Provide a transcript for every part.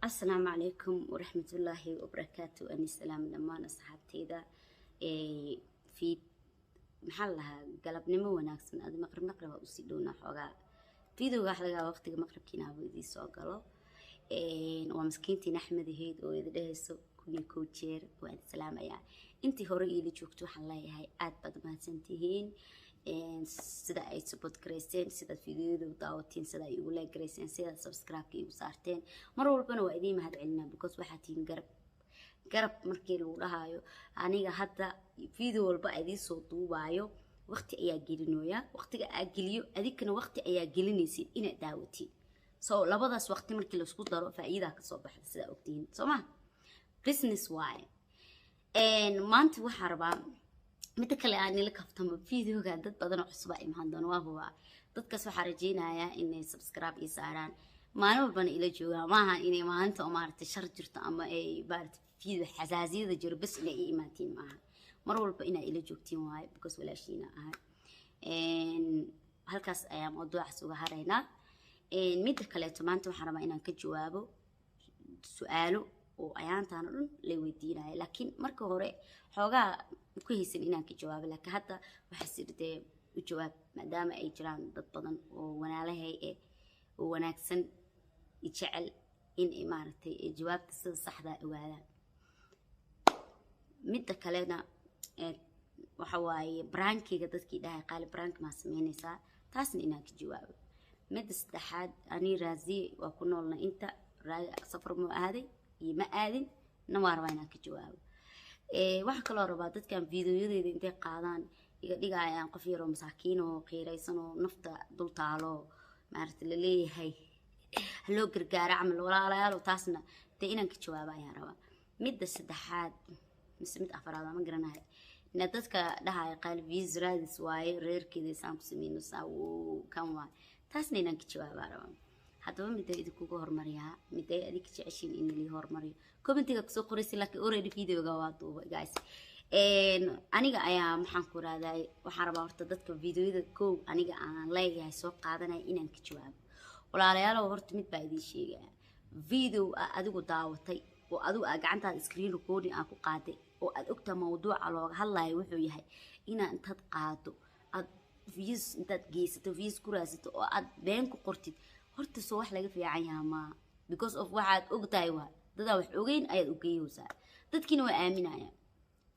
Asalaamu calaykum waraxmatullaahi wabarakaatu. Ani salaam dhammaan asxaabteyda. Fiid, maxaa la lahaa, galabnimo wanaagsan. Adi maqrib, maqrib aa usii dhowna xoogaa. Videoga waxa laga yaabaa waqtiga maqribkiina aba idii soo galo. Waa maskiintiin Axmed ahayd oo idi dhehayso 1001 jeer waan salaamayaa. Intii hore iila joogto waxaan leeyahay aad baad umahadsantihiin sida ay support garayseen, sidaad videoyada u daawateen, sida ay igu like garayseen, sidaad subscribe-ka igu saarteen. Mar walbana waa idiin mahad celinaa because waxaa tihiin garab. Garab markii lagu dhahaayo, aniga hadda video walba idiin soo duubaayo waqti ayaa gelinooya. Waqtiga aa geliyo, adinkana waqti ayaa gelinaysid inaad daawatiin. So labadaas waqti markii laisku daro, faa'iidaa kasoo baxda, sidaa ogtihiin. Soo ma business waaye? Maanta waxaa rabaa midda kale aan nila kaftamo. Videoga dad badan oo cusubaa imaan doona, waa hubaa. Dadkaas waxaa rajeynayaa inay subscribe ii saaraan, maalin walbana ila joogaan. Maaha inay maalinta oo maaragtay shar jirto ama ay maaragtay video xasaasiyada jiro bas inay ii imaatiin maaha. Mar walba inaa ila joogtiin waaye because walaashiina ahay. Halkaas ayaa mawduucaas uga haraynaa. Midda kaleeto, maanta waxaan rabaa inaan ka jawaabo su-aalo oo ayaantaan oo dhan la weydiinaya, laakiin marka hore xoogaa ku haysan inaan ka jawaabo, laakiin hadda waxaa sirdee u jawaab, maadaama ay jiraan dad badan oo walaalahay eh oo wanaagsan, jecel in ay maaragtay jawaabta sida saxdaa ogaadaan. Midda kalena waxa waaye prankiga. Dadkii dhahay "Qaali, prank maa sameynaysaa?" Taasna inaan ka jawaabo. Midda saddexaad, ani Raaziye waa ku noolna inta safar muu aaday iyo ma aadin na waa rabaa inaan ka jawaabo. Waxaa kaloo rabaa dadkan videoyadeeda intay qaadaan iga dhigayaan qof yaroo masaakiin oo qiiraysan oo nafta dul taalo, maaragta laleeyahay haloo gargaara camal. Walaalayaal, taasna dee inaan ka jawaabo ayaan rabaa. Midda saddexaad mise mid afraad ma garanayo na, dadka dhahaya "Qaali views raadis waaye, reerkeeda isaan ku sameyno saa kan waaye", taasna inaan ka jawaabaa rabaa. Haddaba midda idinkuga hormariyaa, midday adinka jeceshiin in lii hormariyo, commentiga kusoo qoraysa, laakiin already videoga waa duuba, guys. Aniga ayaa maxaan ku rahday, waxaan rabaa horta dadka videoyada kow aniga aan leeyahay soo qaadanaya inaan ka jawaabo. Walaalayaalow, horta mid baa idiin sheegaya: video aa adigu daawatay oo adigu aa gacantaada screen recording aa ku qaaday oo aad ogtaa mawduuca looga hadlayo wuxuu yahay, inaa intaad qaado aad views intaad geysato, views ku raadsato oo aad been ku qortid, horta soo wax laga fiican yahaa maaha? Because of waxaad ogtahay waa dadaa wax ogeyn ayaad ugeeyeysaa, dadkiina waa aaminayaan.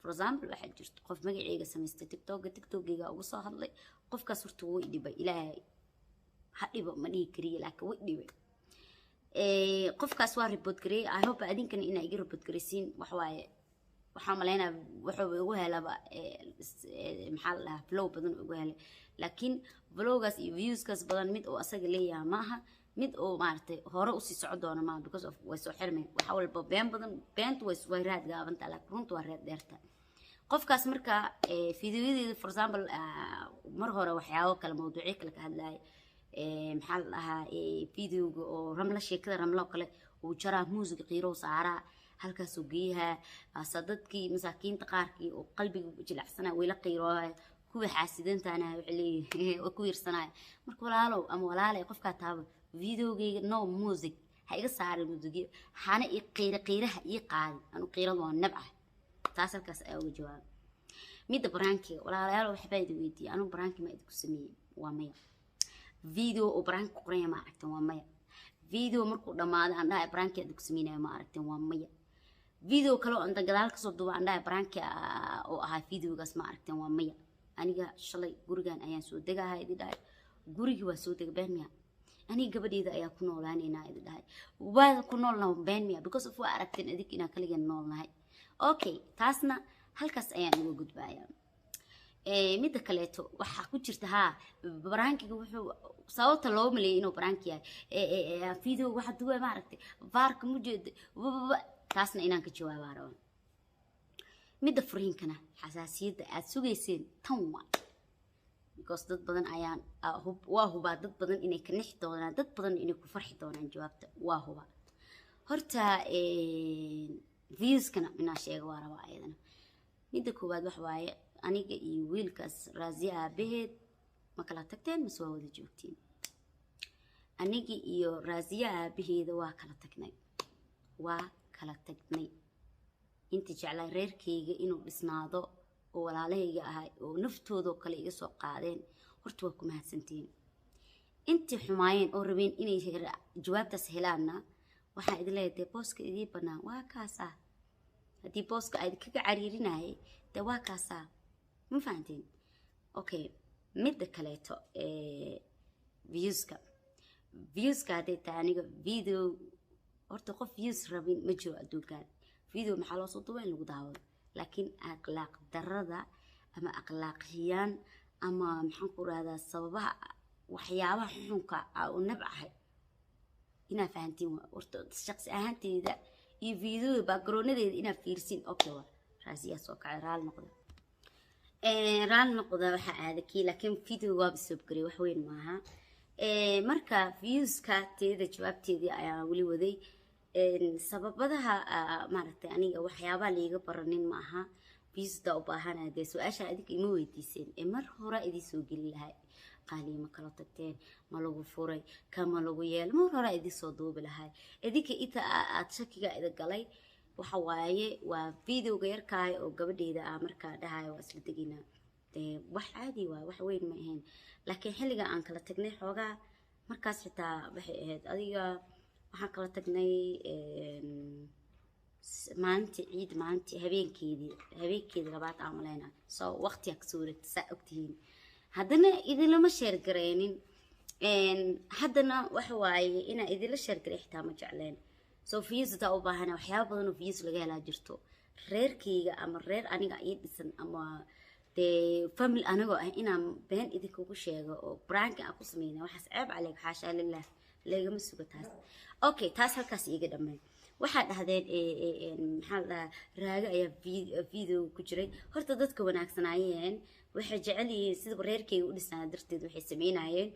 For example, waxaa jirto qof magaceyga samaystay TikToka, TikTokeyga uga soo hadlay. Qofkaas horta wuu dhibay, Ilaahay ha dhibo ma dhihi kariye, laakiin way dhibay. Qofkaas waa report gareeyay. I hope adinkana inaa iga report gareysiin. Wax waaye, waxaan malaynaa wuxuu igu helaba, maxaa la dhahaa, follow badan ugu helay, laakiin followgaas iyo viewskaas badan mid oo asaga leeyahay ma aha, mid oo maaragtay hore usii soco doona maaha, because of way soo xirmeen. Waxa walba been badan, beentu way raad gaabanta, laakiin runtu waa raad dheerta. Qofkaas marka videoyadeeda, for example, mar hore waxyaabo kale, mawduucyo kale ka hadlaaya, maxaa la dhahaa, videoga oo Ramla, sheekada Ramla oo kale uu jaraa, muusiga qiirow saaraa, halkaasuu geeyahaa asa. Dadkii masaakiinta qaarkii oo qalbiga jilacsanaya wayla qiiroohaya, kuwa xaasidantana waxay leeyihiin way ku wiirsanaya. Marka walaalow ama walaalay, qofkaa taaba, videogayga no music ha iga saarin, muusigyo hana ii qiira, qiiraha ii qaadin. Anu qiirada waa nabcah. Taas halkaas ayaa uga jawaaba. Midda prankiga, walaalayaal, waxbaa idin weydiiyey: anu pranki ma idinku sameeyey? Waa maya. Video oo pranki ku qoranya ma aragteen? Waa maya. Video markuu dhammaado aan dhahay pranki aad ku sameynaya ma aragteen? Waa maya. Video kale oo inta gadaal kasoo duuba aan dhahay pranki oo ahaa videogaas ma aragteen? Waa maya. Aniga shalay gurigan ayaan soo degaha idi dhahay, gurigii waa soo dega. Been miya? Aniga gabadheeda ayaa ku noolaaneynaa idi dhahay, waa ku noolnaha. Been miya? Because of waa aragteen adig inaan kaligeen noolnahay. Okay, taasna halkaas ayaan uga gudbayaa. Midda kaleeto waxaa ku jirta haa, prankiga wuxuu sababta loo maleeyay inuu pranki yahay video waxa duwa, maaragtay, vaarka mujeeda, taasna inaan ka jawaabaa raba. Midda furiinkana, xasaasiyadda aad sugayseen tan waa because dad badan ayaan waa hubaa dad badan inay ka nixi doonaan, dad badan inay ku farxi doonaan jawaabta, waa hubaa. Horta viewskana inaa sheega waa rabaa ayadana. Midda koowaad wax waaye, aniga iyo wiilkaas Raasiya aabaheed ma kala tagteen mise waa wada joogtiin? Aniga iyo Raasiya aabaheeda waa kala tagnay. Waa kala tagnay. Inta jeclaa reerkayga inuu dhisnaado oo walaalahayga ahay oo naftoodoo kale iga soo qaadeen, horta waa ku mahadsantihiin. Intii xumaayeen oo rabeen inay jawaabtaas helaanna, waxaan idin leeyahay, dee booska idiin bannaan waa kaasaa. Haddii booska aad kaga cariirinayay, dee waa kaasaa. Ma fahanteen? Okay, midda kaleeto, viewska hadday tahay, aniga video horta qof views rabin ma jiro adduunkan. Video maxaa loo soo duuba? In lagu daawado. Laakiin akhlaaq darada ama akhlaaqiyaan ama maxaan ku rahdaa, sababaha waxyaabaha xunka a u nabcahay inaa fahantiin waa horta shaqsi ahaanteyda iyo videoda backgroundadeeda inaa fiirsin. Okay, waa raasiyaa soo kacay. Raali noqda, raali noqda. Waxaa aada kii, laakiin video waaba soo garay, wax weyn maaha. Marka viewska teeda jawaabteedii ayaa weli waday. Sababadaha maaragtay aniga waxyaabaha liiga baranin ma aha viewsda u baahana. Dee su-aasha adinka ima weydiiseen ee mar hore idin soo geli lahay, qaaliya ma kala tagteen, ma lagu furay, kama lagu yeelay, mar hore idin soo duubi lahay. Idinka inta aad shakiga ida galay waxa waaye waa videoga yarkaay oo gabadheyda ah markaa dhahayo waa isla degaynaa. Dee wax caadi waay, wax weyn ma ahayn. Laakiin xilliga aan kala tagnay xoogaa markaas xitaa waxay ahayd, adiga waxaan kala tagnay maalintii ciid, maalintii habeenkeedii labaad aan malaynaa. So waqtiyaa kasoo wareegta, saa ogtihiin. Haddana idinlama share gareynin. Haddana waxa waaye inaa idinla share garay xitaa ma jecleen. So views hadaa u baahana, waxyaaba badan oo views laga helaa jirto. Reerkayga ama reer aniga ii dhisan ama dee family anigoo ah inaan been idinkugu sheego oo pranka aan ku sameyna, waxaas ceeb caleeg, xaashaa lilah, lagama sugo taas. Okay, taas halkaas iiga dhammeyn. Waxaa dhahdeen, maxaa la dhahaa, Raago ayaa video ku jiray. Horta dadka wanaagsanaayeen waxay jecel yihiin sida reerkayga u dhisnaa darteed waxay sameynayeen,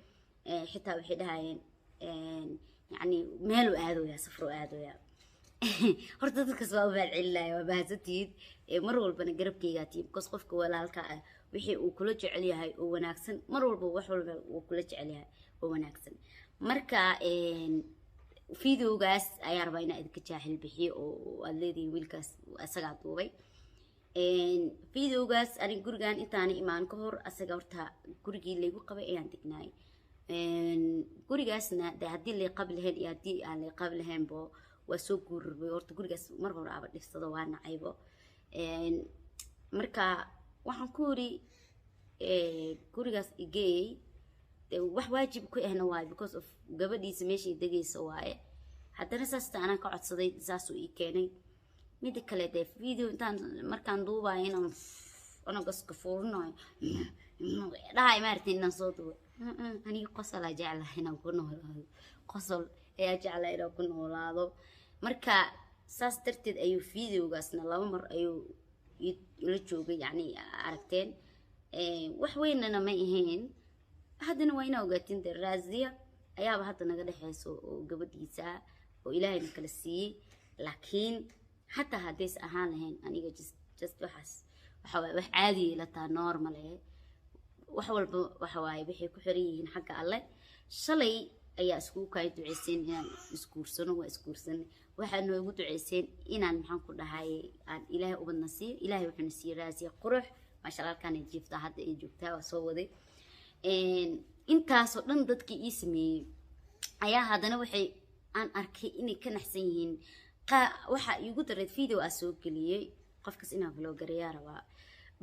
xitaa waxay dhahayeen, yacni meeluu aadooyaa, safruu aadooyaa. Horta dadkaas waa u mahad celinaya, waa mahadsantihiin. Mar walbana garabkaygaa tihiin, because qofka walaalka ah wixii uu kula jecel yahay oo wanaagsan, mar walba wax walba uu kula jecel yahay oo wanaagsan. Marka videogaas ayaa rabaa inaa idinka jaahil bixiyo oo aad leedihiin wiilkaas asagaa duubay videogaas. Aniga gurigan intaana imaan ka hor asaga horta gurigii laygu qabay ayaan degnaay. Gurigaasna de haddii lay qabi lahayn iyo haddii aan lay qabi lahaynbo, waa soo guurarbay. Horta gurigaas mar hore aba dhifsado, waa nacaybo. Marka waxaan ku yiri gurigaas igeey, wax waajib ku ahna waaye, because of gabadhiisa meeshay degaysa waaye. Haddana saasta anaan ka codsaday, saasuu ii keenay. Mida kale, dee video intaan markaan duubayo inaan anagas ka fuurinayo dhahay maaragtay inaan soo duubo. Aniga qosolaa jeclahay inaan ku noolaado, qosol ayaa jeclahay inaan ku noolaado. Marka saas darteed ayuu videogaasna laba mar ayuu ila joogay, yacni aragteen, wax weynana ma ahayn. Haddana waa inaa ogaatiin dee Raasiya ayaaba hadda naga dhexeyso oo gabadhiisa oo ilaahayna kala siiyey. Laakiin xataa haddays ahaan lahayn, aniga just waxaas waxa waaye wax caadi ila taha, normal wax walba waxa waaye waxay ku xiran yihiin xagga Alle. Shalay ayaa iskugu kaay duceyseen inaan isguursano, waa isguursanay. Waxaa noogu duceyseen inaan, maxaan ku dhahay, aan Ilaahay ubadna siiyo. Ilaahay wuxuuna siiyey Raasiya qurux, maasha Allah. Halkaan ay jiiftaa, hadda ay joogtaa, waa soo waday. Intaasoo dhan dadkii ii sameeyey ayaa haddana waxay aan arkay inay ka naxsan yihiin. Waxaa iigu dareed video aa soo geliyey, qofkaas inaan vlog gareeyaa rabaa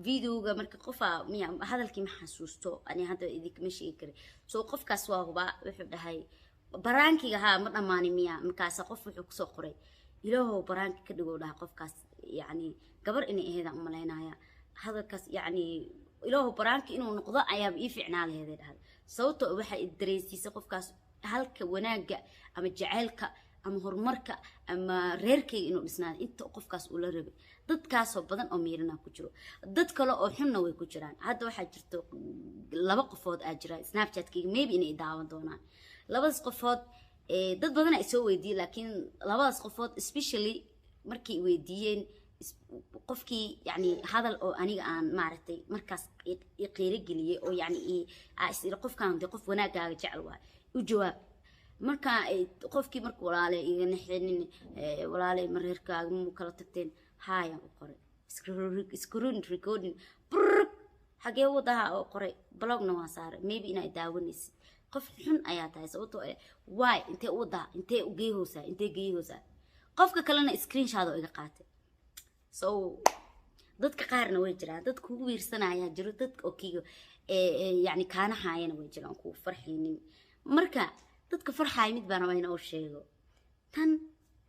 videoga. Marka qofaa miya hadalkii ma xasuusto ani hadda, idinkama sheegi kara. So qofkaas waa hubaa wuxuu dhahay prankiga haa ma dhammaanin miya. Markaasa qof wuxuu kusoo qoray, "Ilaahow pranki ka dhigow," dhaha qofkaas. Yacni gabar inay ahayd aan umalaynaya hadalkaas. Yacni "Ilaahow pranki inuu noqdo ayaaba ii fiicnaa laheeday," dhahday. Sababtoo waxay dareensiisay qofkaas halka wanaagga ama jacaylka ama horumarka ama reerkayga inuu dhisnaado inta qofkaas uu la rabay. Dadkaasoo badan oo miirana ku jiro, dad kale oo xunna way ku jiraan. Hadda waxaa jirto laba qofood aa jira Snapchatkayga, maybe inay daawan doonaan labadaas qofood. Dad badan ay soo weydiiyey, laakiin labadaas qofood especially markay weydiiyeen, qofkii yani hadal oo aniga aan maaragtay markaas i qiiro geliyey oo yani is iri qofkaan de qof wanaagaaga jecel waay, u jawaab. Marka qofkii marka walaale iga naxinin, walaale mareerkaaga mu kala tagteen, haayaan u qoray screen recording brr, xagee wadaha oo qoray, block-na waan saaray. Maybe inaa daawanaysid, qof xun ayaa tahay, sababtoo eh waay intee u wadaa, intee u geeyhoosaa, intee geeyhoosaa. Qofka kalena screenshot oo iga qaatay. So dadka qaarna way jiraan, dad kugu wiirsanayaa jiro, dad oo kiga yani kaanahaayana way jiraan, kugu farxaynin. Marka dadka farxaaya mid baan rabaa inoo sheego: tan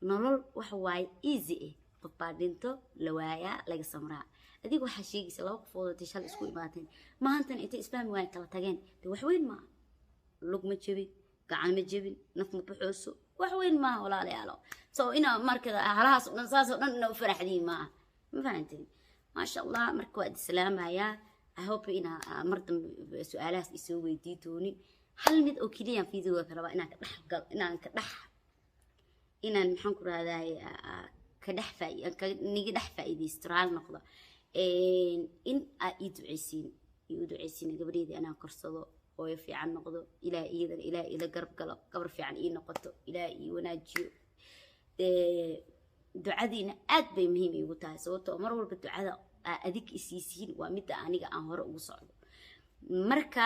nolol waxa waaye easy ah. Qof baa dhinto, la waayaa, laga samraa. Adiga waxaa sheegaysa laba qofood intay shal isku imaateen, maantana intay isfahmi waayeen kala tageen. De wax weyn maaha, lug ma jebin, gacan ma jebin, naf ma baxooso, wax weyn maaha, walaalayaalo. So inaa marka halahaas o dhan saas oo dhan ina u faraxdiin maaha, ma fahanteen? Maasha Allah. Marka waa islaamayaa. I hope inaa mar dambe su-aalahaas isoo weydii doonin. Hal mid oo keliyaan videoga ka rabaa inaan ka dhex gal, inaan ka dhex, inaan maxaan ku rahdaay, ka dhex niga dhex faa'iidaysto, raali noqdo, in aa ii duceysiin, ii duceysiin gabadheydii inaan korsado, hooyo fiican noqdo, Ilaah iyadana Ilaah ila garab galo, gabar fiican ii noqoto, Ilaah ii wanaajiyo. Ducadiina aad bay muhiim iigu tahay, sababtoo mar walba ducada aa adig isiisiin waa midda aniga aan hore ugu socdo. Marka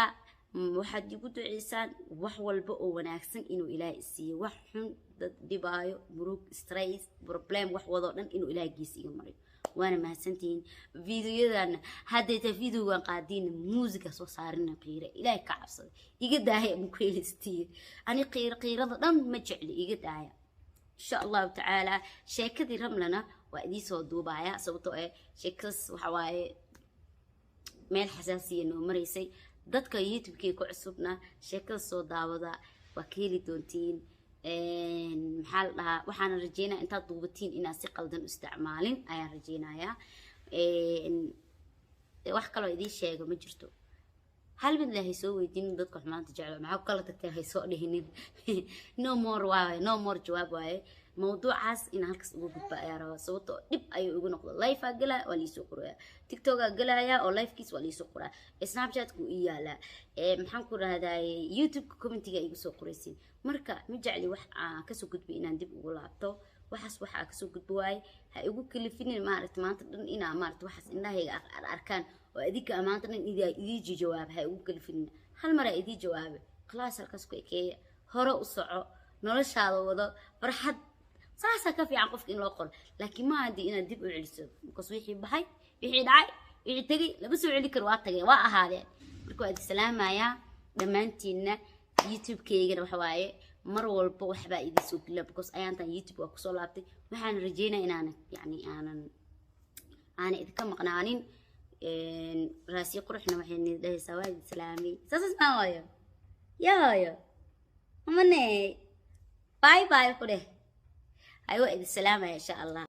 waxaad igu duceysaan wax walba oo wanaagsan inuu Ilaahay isiiyo, wax xun, dad dhibaayo, murug, stress, problem, wax wadoo dhan inuu Ilaahay gees iga mariyo. Waana mahadsantihiin. Videoyadan haddayta videogan qaadiina muusiga soo saarina, qiira Ilaahay ka cabsaday, iga daaya mukeelistiye. Ani qiira qiirada dhan ma jecli, iga daaya. Insha Allahu tacaala sheekadii Ramlana waa idiin soo duubaya, sababtoo eh sheekadaas waxa waaye meel xasaasiya noo maraysay. Dadka YouTube-kii ku cusubna sheekada soo daawada, waa ka heli doontiin. Maxaa la dhahaa, waxaana rajeynaya intaad duubatiin inaad si qaldan u isticmaalin ayaan rajeynayaa. Wax kaloo idiin sheego ma jirto. Hal mid le hay soo weydiinin, dadka xumaanta jeclo, maxaa ku kala tagteen hay soo dhihinin. No more waaye, no more jawaab waaye. Mawduucaas inaan halkaas uga gudba ayaa rabaa, sababtoo dhib ayuu igu noqda. Live-aa galaya, waa liisoo qoraya. TikTok-aa galaya oo live-kiis waa liisoo qoraa. Snapchat-ku ii yaalaa, maxaan ku rahdaye, YouTube-ka comment-iga igu soo qoraysiin. Marka ma jecli wax aan kasoo gudbay inaan dib ugu laabto. Waxaas waxaa kasoo gudbo waaye, ha igu kalifinin maaragta maanta dhan inaa maaragta waxaas indhahayga arkaan oo adinka maanta dhan idii jawaab. Ha igu kalifinin, hal maraa idii jawaabe, khalaas, halkaas ku ekeeya. Hore u soco, noloshaada wado, farxad saasaa ka fiican qofka in loo qoro. Laakiin ma haddii inaad dib u celiso, markaas wixii baxay, wixii dhacay, wixii tegay lama soo celi karo, waa tageen, waa ahaadeen. Marka waa idin salaamayaa dhammaantiinna. YouTube-keygana waxa waaye mar walba waxbaa idin soo gelina, because ayaantan YouTube waa kusoo laabtay. Waxaan rajeynaya inaanan yani aanan aanan idinka maqnaanin. Raasiyo quruxna waxay nid dhahaysaa waa idin salaamay. Saasas maa hooyo, yaa hooyo mamane, bye bye ku dheh. Ay, waa idin salaamaya insha Allah.